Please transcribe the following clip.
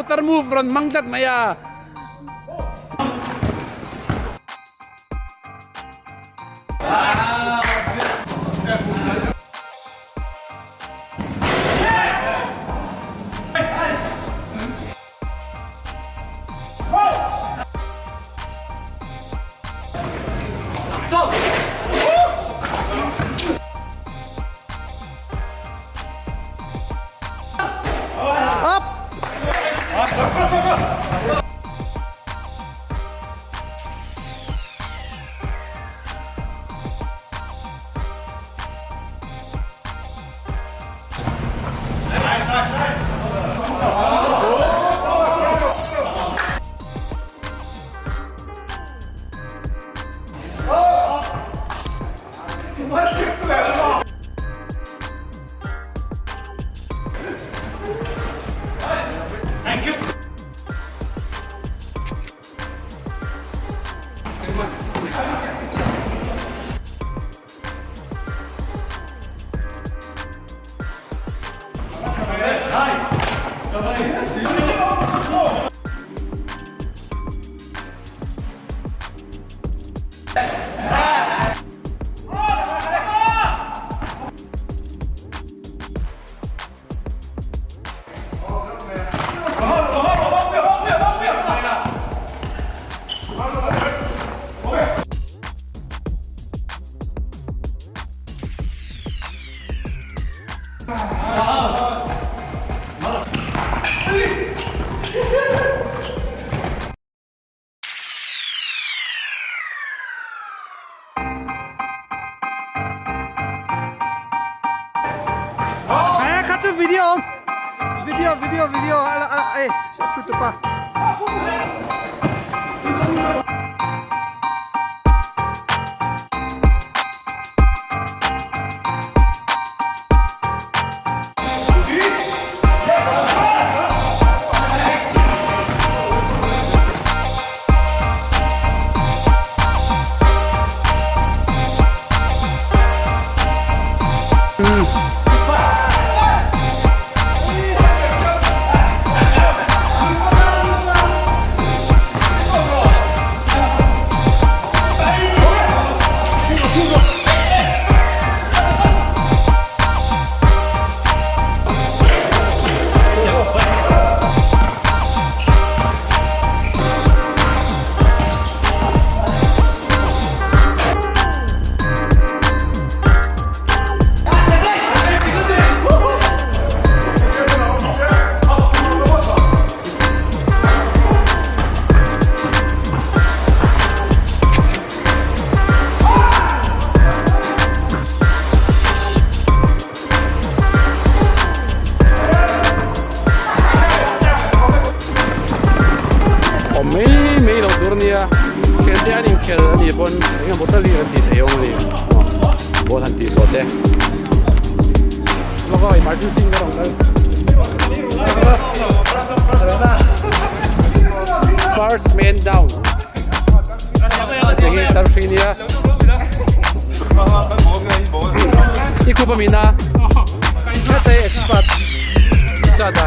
putar move rawn hmang tlat mai a. Kha chu video awm video video video a e shoot pa. Awm mai mai lo tur ania thiante an inkhel a nih pawn eng emaw tal hi an tih theih awm a ni ball han tih zawh te lawk a emergency in ka rawn kal first man down hei hi tarhri nia i khup a mina heta hi expert chat a.